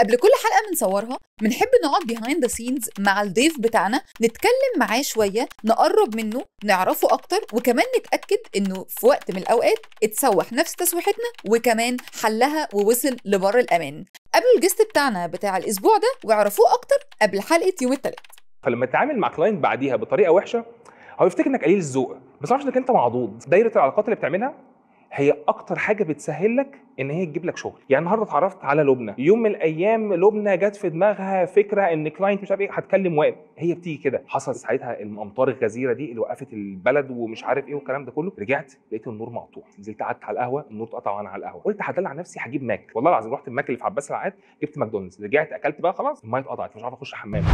قبل كل حلقة بنصورها بنحب نقعد behind the scenes مع الضيف بتاعنا، نتكلم معاه شوية، نقرب منه، نعرفه اكتر، وكمان نتاكد انه في وقت من الاوقات اتسوح نفس تسويحتنا وكمان حلها ووصل لبر الامان. قابلوا ال guest بتاعنا بتاع الاسبوع ده واعرفوه اكتر قبل حلقة يوم الثلاث. فلما تتعامل مع client بعديها بطريقة وحشة هو يفتكر انك قليل الذوق، بس ما يعرفش انك انت معضوض. دايرة العلاقات اللي بتعملها هي اكتر حاجة بتسهل لك ان هي تجيب لك شغل. يعني النهارده اتعرفت على لبنى، يوم من الايام لبنى جت في دماغها فكرة ان client مش عارف ايه هتكلم وائل، هي بتيجي كده. حصل ساعتها الامطار الغزيرة دي اللي وقفت البلد ومش عارف ايه والكلام ده كله، رجعت لقيت النور مقطوع، نزلت قعدت على القهوة، النور اتقطع وانا على القهوة، قلت هدلع نفسي هجيب ماك، والله العظيم رحت الماك اللي في عباس العقاد جبت ماكدونالدز، رجعت اكلت بقى خلاص المية اتقطعت مش عارف اخش الحمام.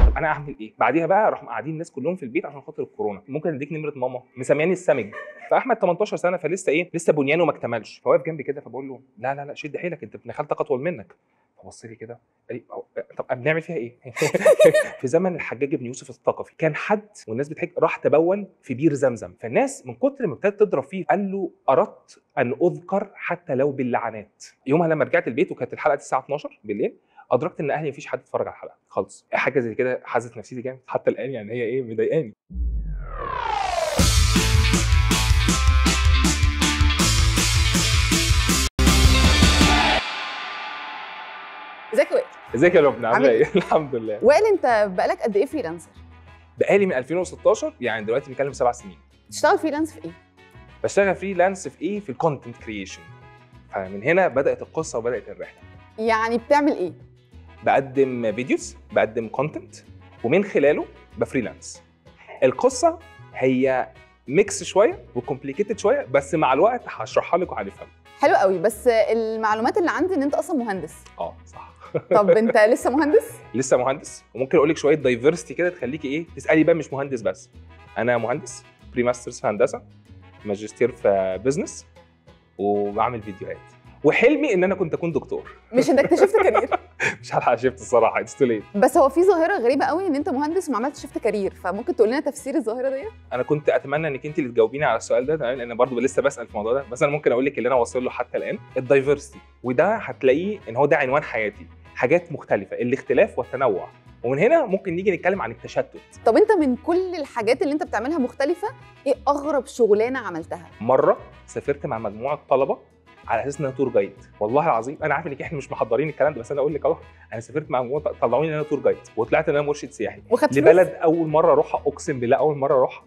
طب انا اعمل ايه؟ بعديها بقى راحوا قاعدين الناس كلهم في البيت عشان خاطر الكورونا. ممكن اديك نمره ماما، مسمياني السمج. فاحمد 18 سنة فلسه ايه، لسه بنيانه ما اكتملش، فواقف جنبي كده فبقول له لا لا لا شد حيلك انت ابن خالتك اطول منك. فبص لي كده قال لي طب بنعمل فيها ايه؟ في زمن الحجاج بن يوسف الثقفي كان حد والناس بتحج راح تبول في بير زمزم، فالناس من كتر ما ابتدت تضرب فيه قال له اردت ان اذكر حتى لو باللعنات. يومها لما رجعت البيت وكانت الحلقة الساعة 12 بالليل ادركت ان اهلي مفيش حد اتفرج على الحلقة خالص. حاجة زي كده حازت نفسيتي جامد حتى الان، يعني هي ايه مضايقاني. ازيك يا وائل؟ ازيك يا لبنى، عامله ايه؟ الحمد لله. وائل انت بقالك قد ايه freelancer؟ بقالي من 2016، يعني دلوقتي بنتكلم 7 سنين. بتشتغل freelance في ايه؟ بشتغل freelance في ايه؟ في ال content creation. فمن هنا بدات القصة وبدات الرحلة. يعني بتعمل ايه؟ بقدم videos، بقدم content، ومن خلاله ب freelance. القصة هي mix شوية و complicated شوية، بس مع الوقت هشرحها لك وهنفهمها. حلو قوي. بس المعلومات اللي عندي ان انت اصلا مهندس. اه صح. طب انت لسه مهندس؟ لسه مهندس، وممكن اقول لك شوية diversity كده تخليكي ايه تسالي بقى مش مهندس بس. انا مهندس pre-masters في هندسة، ماجستير في business، وبعمل فيديوهات، وحلمي ان انا كنت اكون دكتور. مش انك ت shift career؟ مش هلحق shift الصراحة، it's too late. بس هو في ظاهره غريبة قوي ان انت مهندس وما عملتش shift career، فممكن تقول لنا تفسير الظاهرة دي؟ انا كنت اتمنى انك انت اللي تجاوبيني على السؤال ده، تمام، لان برضه لسه بسال في الموضوع ده، بس انا ممكن اقول لك اللي انا واصل له حتى الان ال diversity، وده هتلاقيه ان هو ده عنوان حياتي، حاجات مختلفة، الاختلاف والتنوع، ومن هنا ممكن نيجي نتكلم عن التشتت. طب انت من كل الحاجات اللي انت بتعملها مختلفة، ايه اغرب شغلانة عملتها؟ مرة سافرت مع مجموعة طلبه على اساس ان انا tour guide، والله العظيم انا عارف انك احنا مش محضرين الكلام ده، بس انا اقول لك اهو، انا سافرت مع مجموعة طلعوني ان انا tour guide، وطلعت ان انا مرشد سياحي لبلد اول مرة اروحها، اقسم بالله اول مرة اروحها،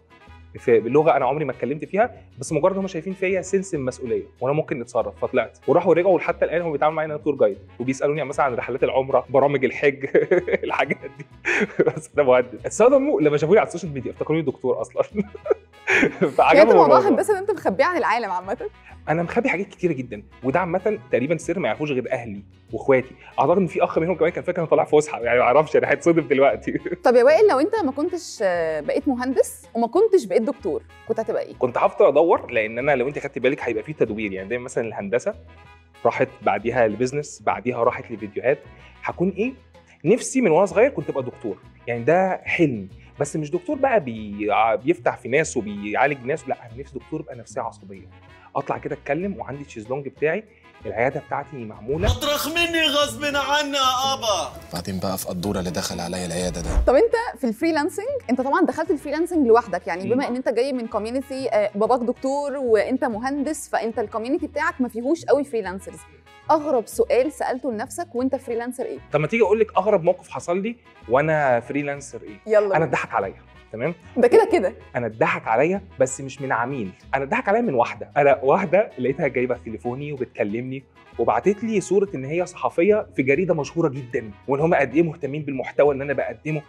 في لغة انا عمري ما اتكلمت فيها، بس مجرد هم شايفين فيا sense المسؤولية وانا ممكن نتصرف، فطلعت وراحوا ورجعوا، وحتى الان هم بيتعاملوا معايا ان انا tour guide، وبيسالوني مثلا عن رحلات العمرة، برامج الحج، الحاجات دي. بس انا مهندس. اتصدموا لما شافوني على ال social media افتكروني دكتور اصلا. فعجبهم الموضوع. هندسة ده انت مخبيه عن العالم عامة؟ انا مخبي حاجات كتيرة جدا، وده عامة تقريبا سر ما يعرفوش غير اهلي واخواتي. اعتقد ان في اخ منهم كمان كان فاكر انا طالع فسحة، يعني ما اعرفش انا هيتصدم دلوقتي. طب يا وائل، لو انت ما كنتش بقيت مهندس وما كنتش بقيت دكتور كنت هتبقى ايه؟ كنت هفضل ادور، لان انا لو انت خدت بالك هيبقى في تدوير، يعني دايما مثلا الهندسة راحت بعديها ل business، بعديها راحت لفيديوهات. هكون ايه؟ نفسي من وانا صغير كنت ابقى دكتور، يعني ده حلمي، بس مش دكتور بقى بيفتح في ناس وبيعالج ناس، لا انا نفسي دكتور ابقى نفسية عصبية، اطلع كده اتكلم وعندي الشيزلونج بتاعي، العيادة بتاعتي معمولة. اطرخ مني غصب عنا ابا. بعدين بقى في قدوره اللي دخل عليا العيادة ده. طب انت في ال freelancing، انت طبعا دخلت ال freelancing لوحدك، يعني بما ان انت جاي من community باباك دكتور وانت مهندس، فانت ال community بتاعك ما فيهوش قوي freelancers. اغرب سؤال سالته لنفسك وانت freelancer ايه؟ طب ما تيجي اقول لك اغرب موقف حصل لي وانا freelancer ايه؟ يلا. انا اتضحك عليا، تمام؟ ده كده كده انا اتضحك عليا، بس مش من عميل، انا اتضحك عليا من واحدة. انا واحدة لقيتها جايبه تليفوني وبتكلمني وبعتت لي صوره ان هي صحفية في جريدة مشهورة جدا، وان هم قد ايه مهتمين بالمحتوى اللي انا بقدمه.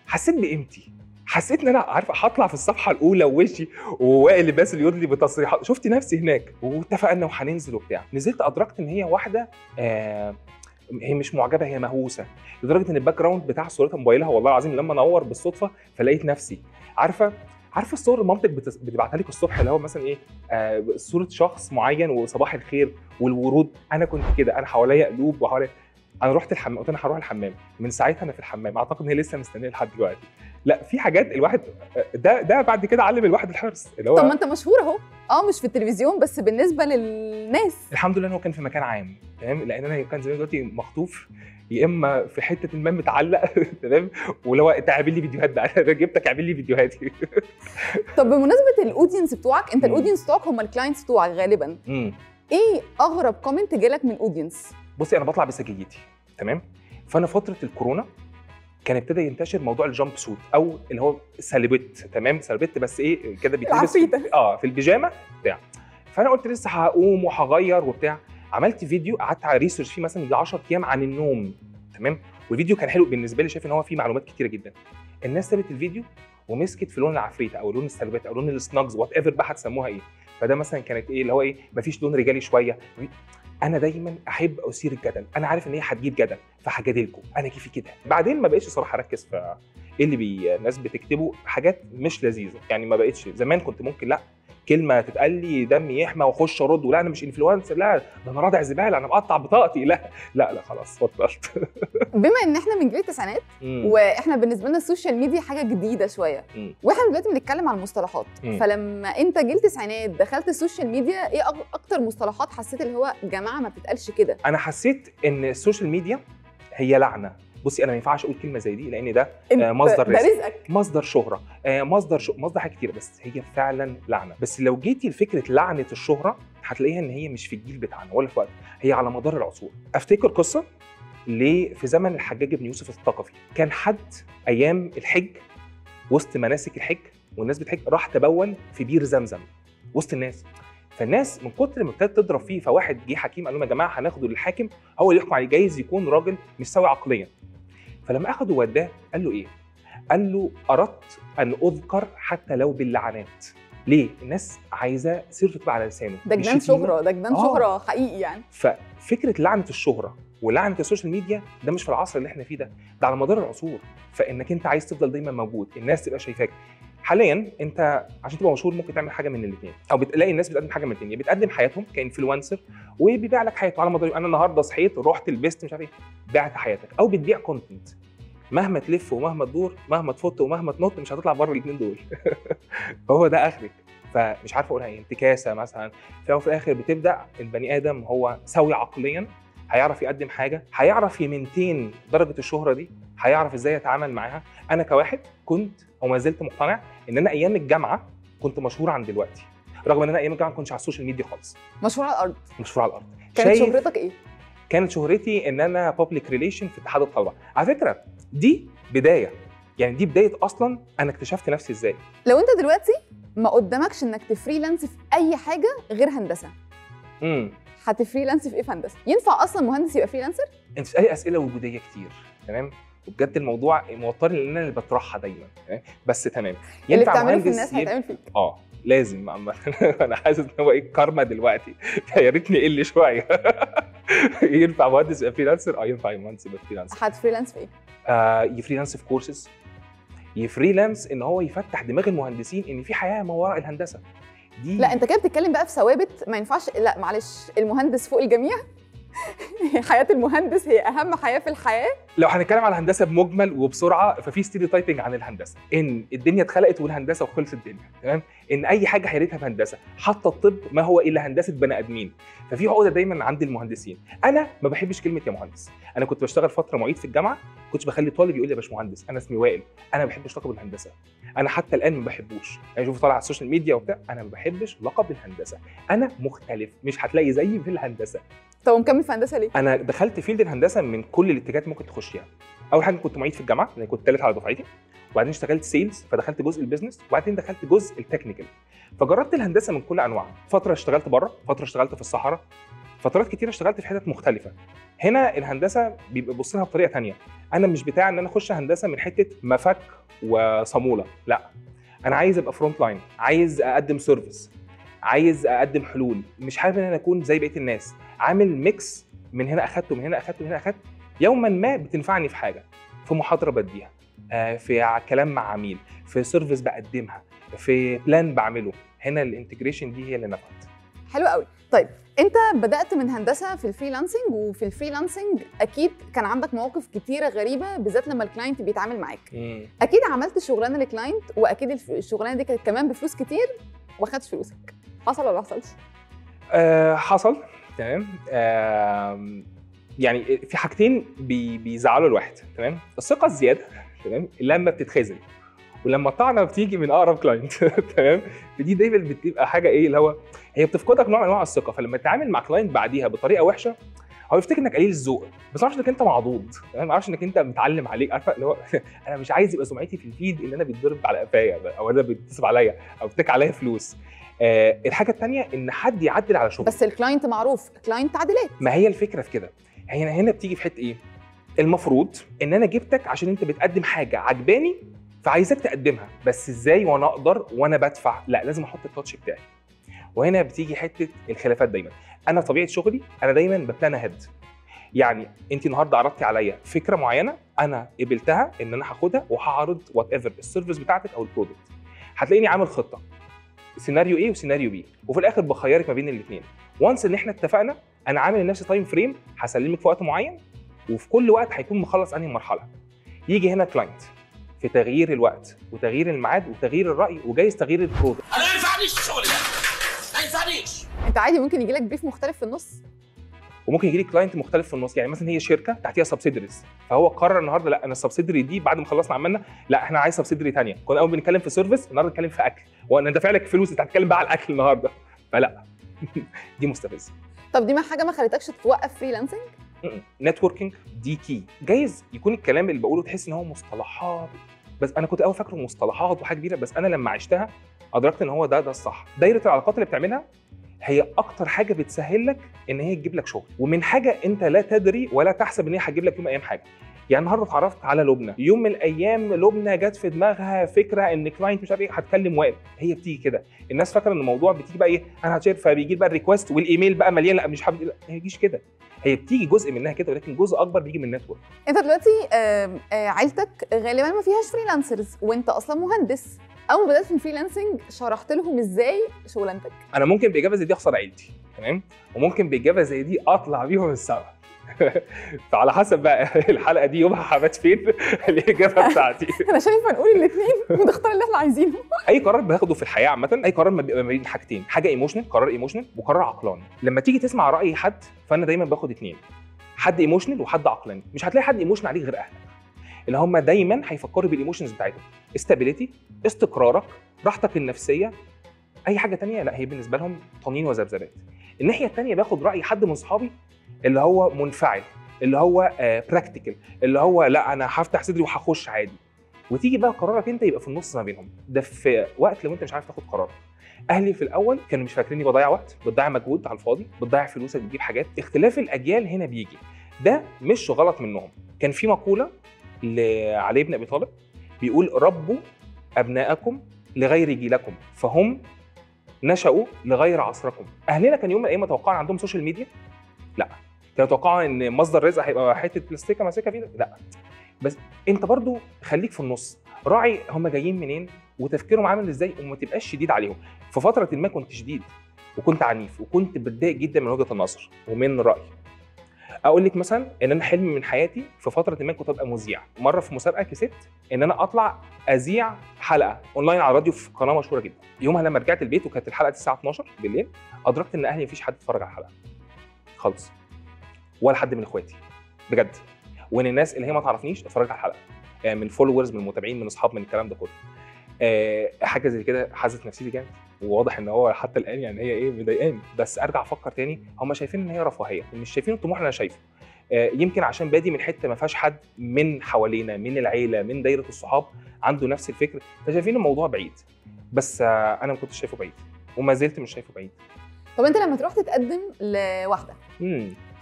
حسيت بقيمتي، حسيت ان انا عارفه هطلع في الصفحة الاولى ووشي ووائل باسل يدلي بتصريحات، شفت نفسي هناك، واتفقنا وهننزل وبتاع. نزلت ادركت ان هي واحدة هي مش معجبه، هي مهووسه، لدرجة ان ال background بتاع صورتها موبايلها والله العظيم لما نور بالصدفة فلقيت نفسي عارفه الصور اللي مامتك بتبعتها لك الصبح، اللي هو مثلا ايه صوره شخص معين وصباح الخير والورود. انا كنت كده، انا حواليا قلوب وحواليا. انا رحت الحمام، قلت انا هروح الحمام، من ساعتها انا في الحمام، اعتقد ان هي لسه مستنيه لحد دلوقتي. لا في حاجات الواحد ده بعد كده علم الواحد الحرص اللي هو. طب ما انت مشهور اهو، مش في التلفزيون بس بالنسبة للناس. الحمد لله ان هو كان في مكان عام، تمام، لان انا كان زمان دلوقتي مخطوف يا اما في حتة ما متعلق تمام، ولو تعمل لي فيديوهات بقى انا جبتك اعمل لي فيديوهاتي. طب بمناسبة ال audience بتوعك، انت ال audience بتوعك هم ال clients بتوعك غالبا. ايه اغرب comment جالك من audience؟ بصي انا بطلع بسجيتي، تمام، فانا فترة الكورونا كان ابتدى ينتشر موضوع ال jumpsuit او اللي هو سالبت، تمام، سالبت بس ايه كده بيتلبس في البيجامه بتاع. فانا قلت لسه هقوم وهغير وبتاع، عملت فيديو قعدت على research فيه مثلا 10 ايام عن النوم، تمام، والفيديو كان حلو بالنسبة لي، شايف ان هو فيه معلومات كتيرة جدا. الناس سابت الفيديو ومسكت في لون العفريته او لون السلبات او لون ال snuggs whatever بقى هتسموها ايه. فده مثلا كانت ايه اللي هو ايه، مفيش لون رجالي شوية. انا دايما احب اثير الجدل، انا عارف ان هي هتجيب جدل فهجادلكم، انا كيفي كده. بعدين ما بقتش صراحة اركز في ايه اللي الناس بتكتبه، حاجات مش لذيذة يعني. ما بقتش زمان كنت ممكن لا كلمة تتقال لي دمي يحمى واخش ارد، ولا انا مش influencer، لا ده انا رادع زبالة، انا مقطع بطاقتي، لا لا لا خلاص بطلت. بما ان احنا من جيل التسعينات واحنا بالنسبة لنا ال social media حاجة جديدة شوية، واحنا دلوقتي بنتكلم على المصطلحات، فلما انت جيل تسعينات دخلت ال social media، ايه اكتر مصطلحات حسيت اللي هو جماعة ما بتتقالش كده؟ انا حسيت ان ال social media هي لعنه. بصي انا ما ينفعش اقول كلمة زي دي لان ده مصدر رزق، مصدر شهره، مصدر حاجات كتير، بس هي فعلا لعنه. بس لو جيتي لفكرة لعنه الشهرة هتلاقيها ان هي مش في الجيل بتاعنا ولا في وقت، هي على مدار العصور. افتكر قصة ليه في زمن الحجاج بن يوسف الثقفي، كان حد ايام الحج وسط مناسك الحج والناس بتحج راح تبول في بير زمزم وسط الناس. فالناس من كتر ما ابتدت تضرب فيه، فواحد جه حكيم قال لهم يا جماعة هناخده للحاكم هو اللي يحكم عليه، جايز يكون راجل مش سوي عقليا. فلما اخده وداه قال له ايه؟ قال له اردت ان اذكر حتى لو باللعنات. ليه؟ الناس عايزه سيرته تبقى على لسانه. ده جنان شهره، ده جنان شهره حقيقي يعني. ففكره لعنه الشهرة ولعنه ال social media ده مش في العصر اللي احنا فيه ده، ده على مدار العصور. فانك انت عايز تفضل دايما موجود، الناس تبقى شايفاك. حاليا انت عشان تبقى مشهور ممكن تعمل حاجة من الاثنين، او بتلاقي الناس بتقدم حاجة من الاثنين، بتقدم حياتهم ك influencer وبيبيع لك حياته على مدار، انا النهارده صحيت رحت لبست مش عارف ايه، بعت حياتك، او بتبيع content. مهما تلف ومهما تدور، مهما تفوت ومهما تنط، مش هتطلع بره الاثنين دول. فهو ده اخرك. فمش عارف اقولها ايه، انتكاسه مثلا. فهو في الاخر بتبدا البني ادم هو سوي عقليا، هيعرف يقدم حاجة، هيعرف ي maintain درجه الشهرة دي، هيعرف ازاي يتعامل معاها. انا كواحد كنت وما زلت مقتنع ان انا ايام الجامعة كنت مشهور عن دلوقتي، رغم ان انا ايام الجامعة ما كنتش على ال social media خالص. مشهور على الارض. مشهور على الارض. كانت شهرتك ايه؟ كانت شهرتي ان انا public relation في اتحاد الطلبة. على فكرة دي بداية، يعني دي بداية اصلا انا اكتشفت نفسي ازاي. لو انت دلوقتي ما قدامكش انك ت freelance في اي حاجة غير هندسة، هت freelance في ايه في هندسة؟ ينفع اصلا مهندس يبقى freelancer؟ انت بتسالي اسئلة وجودية كتير، تمام؟ وبجد الموضوع موترني لان انا اللي بطرحها دايما، تمام؟ بس تمام. اللي بتعمله في الناس هيتعمل فيك. لازم. انا حاسس ان هو ايه كارما دلوقتي، يا ريتني اقل شوية. ينفع مهندس يبقى freelancer؟ ينفع مهندس يبقى freelancer. هت freelance في ايه؟ ي freelance في كورسز، ي freelance ان هو يفتح دماغ المهندسين ان في حياة ما وراء الهندسة دي. لا انت كده بتتكلم بقى في ثوابت ما ينفعش. لا معلش، المهندس فوق الجميع. حياة المهندس هي اهم حياة في الحياة. لو هنتكلم على الهندسة بمجمل وبسرعة، ففي stereotyping عن الهندسة، ان الدنيا اتخلقت والهندسة وخلصت الدنيا، تمام؟ ان اي حاجة حيرتها في هندسة، حتى الطب ما هو الا هندسة بني ادمين. ففي عقده دايما عند المهندسين. انا ما بحبش كلمة يا مهندس. انا كنت بشتغل فترة معيد في الجامعة، كنتش بخلي طالب يقول لي يا باشمهندس، انا اسمي وائل، انا ما بحبش لقب الهندسة. انا حتى الان ما بحبوش، يعني شوف طالع على ال social media وبتاع، انا ما بحبش لقب الهندسة، انا مختلف، مش هتلاقي زيي في الهندسة. طب ومكمل في هندسة ليه؟ انا دخلت field الهندسة من كل الاتجاهات ممكن تخشيها. اول حاجة كنت معيد في الجامعة، لان كنت ثالث على دفعتي، وبعدين اشتغلت sales فدخلت جزء ال business، وبعدين دخلت جزء ال technical. فجربت الهندسة من كل انواعها، فترة اشتغلت بره، فترة اشتغلت في الصحراء، فترات كتيرة اشتغلت في حتت مختلفة. هنا الهندسة بيبقى بص لها بطريقة ثانية. انا مش بتاع ان انا اخش هندسة من حتة مفك وصاموله، لا، انا عايز ابقى front line، عايز اقدم service، عايز اقدم حلول، مش حابب ان انا اكون زي بقية الناس. عامل mix، من هنا اخدت ومن هنا اخدت ومن هنا اخدت، يوما ما بتنفعني في حاجة، في محاضرة بديها، في كلام مع عميل، في service بقدمها، في plan بعمله. هنا ال integration دي هي اللي نفعت. حلو قوي. طيب انت بدات من هندسة في ال freelancing، وفي ال freelancing اكيد كان عندك مواقف كتيرة غريبة، بالذات لما ال client بيتعامل معاك. اكيد عملت شغلانة لل client، واكيد الشغلانة دي كانت كمان بفلوس كتير وما خدتش فلوسك. حصل ولا ما حصلش؟ حصل. تمام. يعني في حاجتين بيزعلوا الواحد، تمام؟ الثقة الزيادة، تمام، لما بتتخاذل، ولما الطعنه بتيجي من اقرب client، تمام؟ فدي دايما بتبقى حاجة ايه اللي هو هي بتفقدك نوع من انواع الثقة. فلما تتعامل مع client بعديها بطريقة وحشة، هو يفتكر انك قليل الذوق، بس ما يعرفش انك انت معضوض، تمام؟ ما يعرفش انك انت متعلم عليك، عارفه اللي هو انا مش عايز يبقى سمعتي في ال feed ان انا بيتضرب على قفايا، او انا بيتصب عليا، او بتك عليا فلوس. الحاجة الثانية ان حد يعدل على شغله، بس ال client معروف client تعديلات. ما هي الفكرة في كده، هنا بتيجي في حتة ايه؟ المفروض ان انا جبتك عشان انت بتقدم حاجة عجباني، فعايزك تقدمها، بس ازاي وانا اقدر وانا بدفع؟ لا، لازم احط ال touch بتاعي. وهنا بتيجي حتة الخلافات دايما. انا طبيعة شغلي انا دايما ب plan ahead، يعني انت النهارده عرضتي عليا فكرة معينة، انا قبلتها ان انا هاخدها وهعرض whatever ال service بتاعتك او ال product. هتلاقيني عامل خطه سيناريو A وسيناريو B، وفي الاخر بخيرك ما بين الاثنين. once ان احنا اتفقنا، انا عامل لنفسي time frame، هسلمك في وقت معين، وفي كل وقت هيكون مخلص انهي مرحلة. يجي هنا client في تغيير الوقت وتغيير الميعاد وتغيير الراي وجايز تغيير ال product. انا ما ينفعنيش الشغل ده، ما ينفعنيش. انت عادي ممكن يجي لك brief مختلف في النص، وممكن يجي لك client مختلف في النص. يعني مثلا هي شركة تحتيها subsidiaries، فهو قرر النهارده لا انا ال subsidiary دي بعد ما خلصنا عملنا، لا احنا عايز subsidiary ثانية. كنا اول بنتكلم في service، النهارده بنتكلم في اكل، وانا دافع لك فلوس، انت هتتكلم بقى على الاكل النهارده، فلا دي مستفزة. طب دي ما حاجة ما خلتكش توقف freelancing؟ networking دي key. جايز يكون الكلام اللي بقوله تحس ان هو مصطلحات، بس انا كنت اول فاكره مصطلحات وحاجه كبيرة، بس انا لما عشتها ادركت ان هو ده الصح. دايرة العلاقات اللي بتعملها هي اكتر حاجة بتسهل لك ان هي تجيب لك شغل، ومن حاجة انت لا تدري ولا تحسب ان هي هتجيب لك يوم من ايام حاجة. يعني النهارده اتعرفت على لبنى، يوم من الايام لبنى جت في دماغها فكرة ان client مش عارف ايه، هتكلم وائل. هي بتيجي كده، الناس فاكره ان الموضوع بتيجي بقى ايه، انا هتشير، فبيجي بقى ال request والايميل بقى مليان، لا مش حابب، لا ما يجيش كده. هي بتيجي جزء منها كده، ولكن جزء اكبر بيجي من ال network. انت دلوقتي عيلتك غالبا ما فيهاش freelancers، وانت اصلا مهندس. اول ما بدات في ال freelancing شرحت لهم ازاي شغلانتك؟ انا ممكن باجابة زي دي اخسر عيلتي، تمام، وممكن باجابة زي دي اطلع بيهم السما. فعلى حسب بقى الحلقة دي يومها حبات فين الاجابة بتاعتي. انا شايفه نقول الاثنين ونختار اللي احنا عايزينه. اي قرار باخده في الحياة عامة، اي قرار ما بيبقى ما بين حاجتين، حاجة emotional، قرار emotional، وقرار عقلاني. لما تيجي تسمع راي حد، فانا دايما باخد اثنين، حد emotional وحد عقلاني. مش هتلاقي حد emotional عليك غير اهلك، اللي هم دايما هيفكروا بال emotions بتاعتهم، stability، استقرارك، راحتك النفسية، اي حاجة ثانية لا، هي بالنسبة لهم طنين وذبذبات. الناحية الثانية باخد راي حد من صحابي اللي هو منفعل، اللي هو practical، اللي هو لا انا هفتح صدري وهخش عادي. وتيجي بقى قرارك انت يبقى في النص ما بينهم. ده في وقت لو انت مش عارف تاخد قرار. اهلي في الاول كانوا مش فاكريني بضيع وقت، بتضيع مجهود على الفاضي، بتضيع فلوسك، بتجيب حاجات. اختلاف الاجيال هنا بيجي، ده مش غلط منهم. كان في مقولة لعلي بن ابي طالب بيقول ربوا ابناءكم لغير جيلكم فهم نشأوا لغير عصركم. اهلنا كان يوم من الايام توقعوا عندهم social media؟ لا. كانوا يتوقعوا ان مصدر رزق هيبقى حتة بلاستيكه ماسكه في؟ لا. بس انت برضو خليك في النص، راعي هم جايين منين وتفكيرهم عامل ازاي، وما تبقاش شديد عليهم. في فترة ما كنت شديد وكنت عنيف وكنت بتضايق جدا من وجهه النظر ومن رايي. اقول لك مثلا ان انا حلمي من حياتي في فترة ما كنت ابقى مذيع. مرة في مسابقة كسبت ان انا اطلع اذيع حلقة اونلاين على الراديو في قناة مشهورة جدا. يومها لما رجعت البيت وكانت الحلقة الساعة 12 بالليل، ادركت ان اهلي مفيش حد اتفرج على الحلقة خالص، ولا حد من اخواتي بجد، وان الناس اللي هي ما تعرفنيش اتفرجت على الحلقة، يعني من followers، من متابعين، من اصحاب، من الكلام ده كله. حاجة زي كده حازت نفسيتي جامد، وواضح ان هو حتى الان يعني هي ايه مضايقاني. بس ارجع افكر تاني، هم شايفين ان هي رفاهية، مش شايفين الطموح اللي انا شايفه. يمكن عشان بادي من حتة ما فيهاش حد من حوالينا، من العيلة، من دايرة الصحاب عنده نفس الفكر، فشايفين الموضوع بعيد. بس انا ما كنتش شايفه بعيد، وما زلت مش شايفه بعيد. طب انت لما تروح تتقدم لواحدة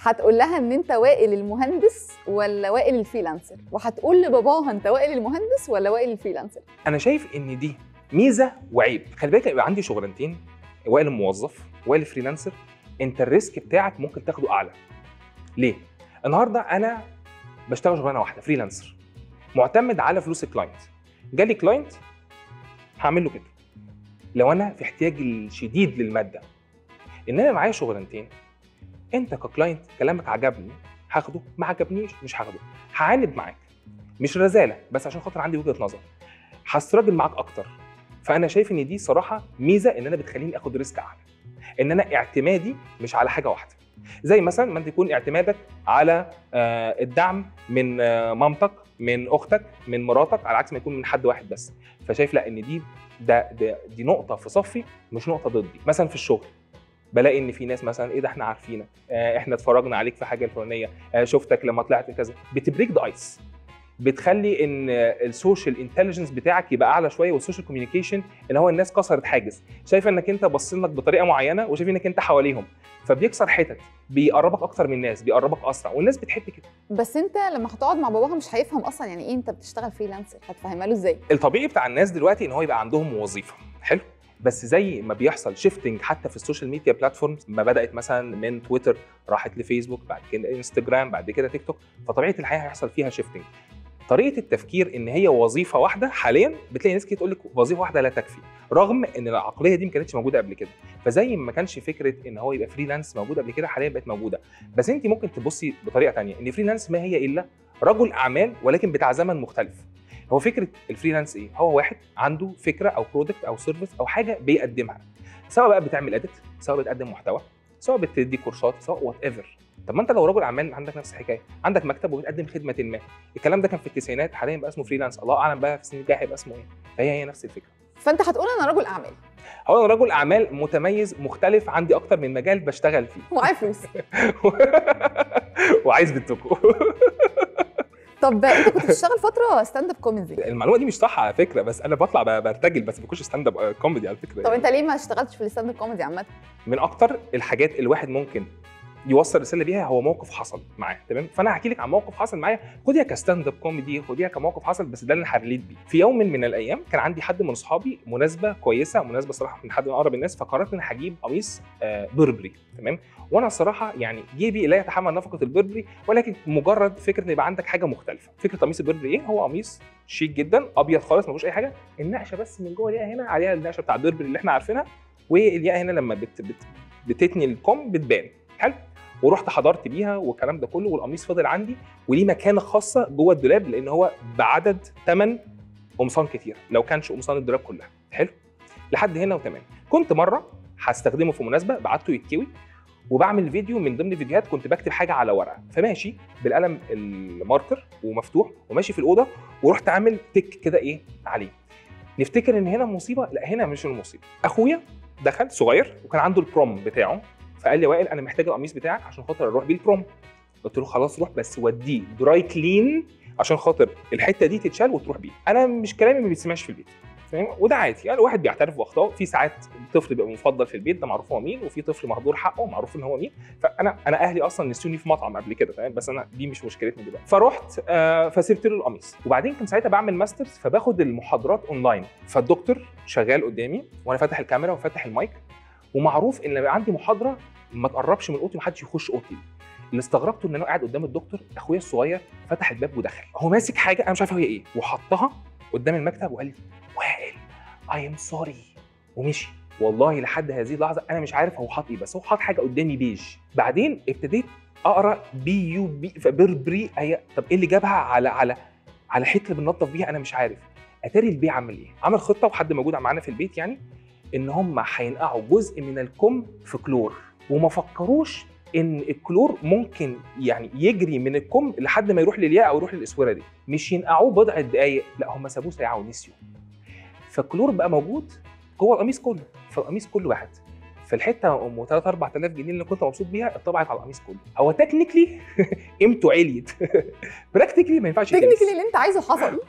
هتقول لها ان انت وائل المهندس ولا وائل ال freelancer؟ وهتقول لباباها انت وائل المهندس ولا وائل ال freelancer؟ انا شايف ان دي ميزة وعيب. خلي بالك يبقى عندي شغلانتين، وائل الموظف وائل ال freelancer. انت ال risk بتاعك ممكن تاخده اعلى. ليه؟ النهارده انا بشتغل شغلانة واحدة freelancer، معتمد على فلوس ال client. جالي client هعمل له كده. لو انا في احتياج شديد للمادة، انما معايا شغلانتين، انت ك client كلامك عجبني هاخده، ما عجبنيش مش هاخده، هعاند معاك مش رزاله بس عشان خاطر عندي وجهه نظر، ه struggle معاك اكتر. فانا شايف ان دي صراحة ميزة، ان انا بتخليني اخد risk اعلى، ان انا اعتمادي مش على حاجة واحدة. زي مثلا ما انت يكون اعتمادك على الدعم من مامتك، من اختك، من مراتك، على عكس ما يكون من حد واحد بس. فشايف لا ان دي ده ده دي نقطة في صفي مش نقطة ضدي. مثلا في الشغل بلاقي ان في ناس مثلا ايه ده احنا عارفينك، احنا اتفرجنا عليك في حاجة الفلانية، شفتك لما طلعت كذا. بت break the ice، بتخلي ان ال social intelligence بتاعك يبقى اعلى شوية، وال social communication ان هو الناس كسرت حاجز، شايفه انك انت باصين لك بطريقة معينة وشايفين انك انت حواليهم، فبيكسر حتت، بيقربك اكتر من الناس، بيقربك اسرع، والناس بتحب كده. بس انت لما هتقعد مع باباها مش هيفهم اصلا يعني ايه انت بتشتغل freelancer، هتفهمها له ازاي؟ الطبيعي بتاع الناس دلوقتي ان هو يبقى عندهم وظيفة، حلو، بس زي ما بيحصل shifting حتى في ال social media platforms، ما بدات مثلا من تويتر راحت لفيسبوك، بعد كده انستجرام، بعد كده تيك توك، فطبيعه الحياة هيحصل فيها shifting. طريقه التفكير ان هي وظيفة واحدة حاليا بتلاقي ناس كتير تقول لك وظيفة واحدة لا تكفي، رغم ان العقلية دي ما كانتش موجودة قبل كده. فزي ما كانش فكرة ان هو يبقى freelance موجودة قبل كده، حاليا بقت موجودة. بس انت ممكن تبصي بطريقة ثانية، ان freelance ما هي الا رجل اعمال ولكن بتاع زمن مختلف. هو فكرة ال freelance ايه؟ هو واحد عنده فكرة او product او service او حاجة بيقدمها، سواء بقى بتعمل edit، سواء بتقدم محتوى، سواء بتدي كورسات، سواء whatever. طب ما انت لو رجل اعمال عندك نفس الحكاية، عندك مكتب وبتقدم خدمة ما. الكلام ده كان في التسعينات، حاليا بقى اسمه freelance، الله اعلم بقى في السنين الجاية هيبقى اسمه ايه. فهي هي نفس الفكرة. فانت هتقول انا رجل اعمال. هو انا رجل اعمال متميز مختلف، عندي اكتر من مجال بشتغل فيه، ومعايا فلوس وعايز بنتكم. طب انت كنت بتشتغل فترة stand up comedy؟ المعلومة دي مش صح على فكرة، بس انا بطلع برتجل بس ما بكونش stand up comedy على فكرة. طب انت ليه ما اشتغلتش في ال stand up comedy عامة؟ من اكتر الحاجات اللي الواحد ممكن يوصل رسالة بيها هو موقف حصل معاه، تمام؟ فانا هحكي لك عن موقف حصل معايا، خديها ك stand up comedy، خديها كموقف حصل، بس ده اللي انا ه relate بيه. في يوم من الايام كان عندي حد من اصحابي مناسبة كويسة، مناسبة صراحة من حد من اقرب الناس، فقررت ان انا هجيب قميص بربري، تمام؟ وانا الصراحة يعني جيبي لا يتحمل نفقه البربري، ولكن مجرد فكرة ان يبقى عندك حاجة مختلفة. فكرة قميص البربري ايه؟ هو قميص شيك جدا، ابيض خالص ما فيهوش اي حاجة، النقشه بس من جوه ليها هنا عليها النقشه بتاع البربري اللي احنا عارفينها، والياقه هنا لما بتتني الكم بتبان، حلو؟ ورحت حضرت بيها والكلام ده كله، والقميص فضل عندي وليه مكانه خاصة جوه الدولاب، لان هو بعدد 8 قمصان كتير، لو كانش قمصان الدولاب كلها، حلو؟ لحد هنا وتمام. كنت مرة هستخدمه في مناسبة، بعته يتكوي، وبعمل فيديو من ضمن الفيديوهات كنت بكتب حاجة على ورقة، فماشي بالقلم ال marker ومفتوح وماشي في الاوضة، ورحت عامل تك كده ايه عليه. نفتكر ان هنا مصيبة، لا هنا مش المصيبة. اخويا دخل صغير وكان عنده ال prom بتاعه، فقال لي وائل انا محتاج القميص بتاعك عشان خاطر اروح بيه ال prom. قلت له خلاص روح، بس وديه dry clean عشان خاطر الحتة دي تتشال وتروح بيه. انا مش كلامي ما بيتسمعش في البيت، فاهم؟ وده عادي يعني، الواحد بيعترف باخطائه. في ساعات طفل بيبقى مفضل في البيت ده معروف هو مين، وفي طفل مهدور حقه معروف ان هو مين. فانا اهلي اصلا نسوني في مطعم قبل كده، تمام؟ بس انا دي مش مشكلتنا دلوقتي. فرحت فسبت له القميص. وبعدين كان ساعتها بعمل masters، فباخد المحاضرات اونلاين، فالدكتور شغال قدامي وانا فاتح الكاميرا وفاتح المايك، ومعروف ان لما عندي محاضرة ما تقربش من اوضتي، ما حدش يخش اوضتي. اللي استغربته ان انا قاعد قدام الدكتور، اخويا الصغير فتح الباب ودخل، هو ماسك حاجة انا مش عارف هي ايه، وحطها قدام المكتب وقال لي وائل I am sorry، ومشي. والله لحد هذه اللحظة انا مش عارف هو حاط ايه، بس هو حاط حاجة قدامي بيج. بعدين ابتديت اقرا B U B بربري، هي طب ايه اللي جابها على على على الحتة اللي بننظف بيها؟ انا مش عارف. اتاري البيه عمل ايه؟ عمل خطه، وحد موجود معانا في البيت يعني، ان هم هينقعوا جزء من الكم في كلور، وما فكروش ان الكلور ممكن يعني يجري من الكم لحد ما يروح للياقه او يروح للاسوره دي. مش ينقعوه بضع دقائق، لا هم سابوه ساعة ونسيوا. فالكلور بقى موجود جوه القميص كله، فالقميص كله واحد. فالحته ام 3 4000 جنيه اللي كنت مبسوط بيها اتطبعت على القميص كله. هو technically قيمته عليت، practically ما ينفعش. technically اللي انت عايزه حصل.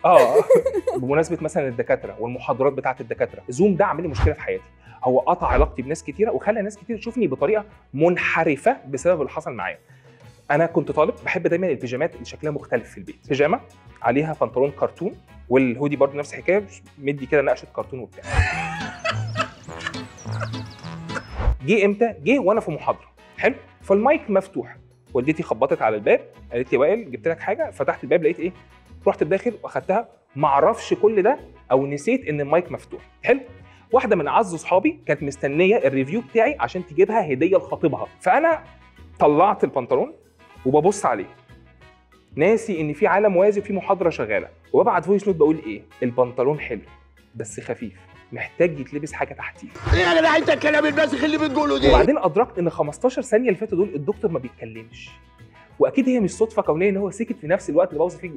بمناسبة مثلا الدكاترة والمحاضرات بتاعه الدكاترة، زوم ده عامل لي مشكلة في حياتي. هو قطع علاقتي بناس كتيرة وخلى ناس كتير تشوفني بطريقة منحرفة بسبب اللي حصل معايا. انا كنت طالب بحب دايما البيجامات اللي شكلها مختلف في البيت، بيجامه عليها بنطلون كرتون، والهودي برضه نفس الحكاية، مدي كده نقشه كرتون وبتاع. جه امتى؟ جه وانا في محاضرة، حلو؟ فالمايك مفتوح، والدتي خبطت على الباب قالت لي وائل جبت لك حاجة، فتحت الباب لقيت ايه؟ رحت الداخل واخدتها، ما اعرفش كل ده او نسيت ان المايك مفتوح، حلو؟ واحدة من اعز اصحابي كانت مستنيه ال review بتاعي عشان تجيبها هديه لخطيبها، فانا طلعت البنطلون وببص عليه ناسي ان في عالم موازي وفي محاضرة شغالة، وببعت voice note بقول ايه؟ البنطلون حلو بس خفيف، محتاج يتلبس حاجة تحتيه. ايه يا جدع انت الكلام الباسخ اللي بتقوله ده؟ وبعدين ادركت ان 15 ثانية اللي فاتوا دول الدكتور ما بيتكلمش، واكيد هي مش صدفة كونية ان هو سكت في نفس الوقت اللي بوصف فيه.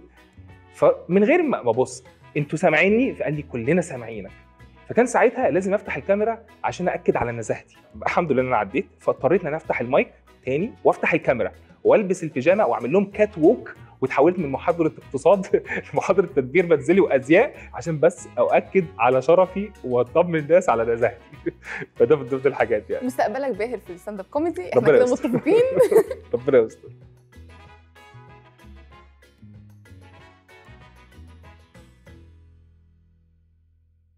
فمن غير ما ابص، انتوا سامعيني؟ فقال لي كلنا سامعينك. فكان ساعتها لازم افتح الكاميرا عشان اكد على نزاهتي. الحمد لله ان انا عديت، فاضطريت ان انا افتح المايك تاني وافتح الكاميرا والبس البيجامه واعمل لهم catwalk، وتحولت من محاضرة اقتصاد لمحاضره تدبير منزلي وازياء عشان بس اؤكد على شرفي واطمن الناس على نزاهتي. فده من ضمن الحاجات يعني. مستقبلك باهر في ال stand up comedy، احنا كده متفقين. ربنا يستر.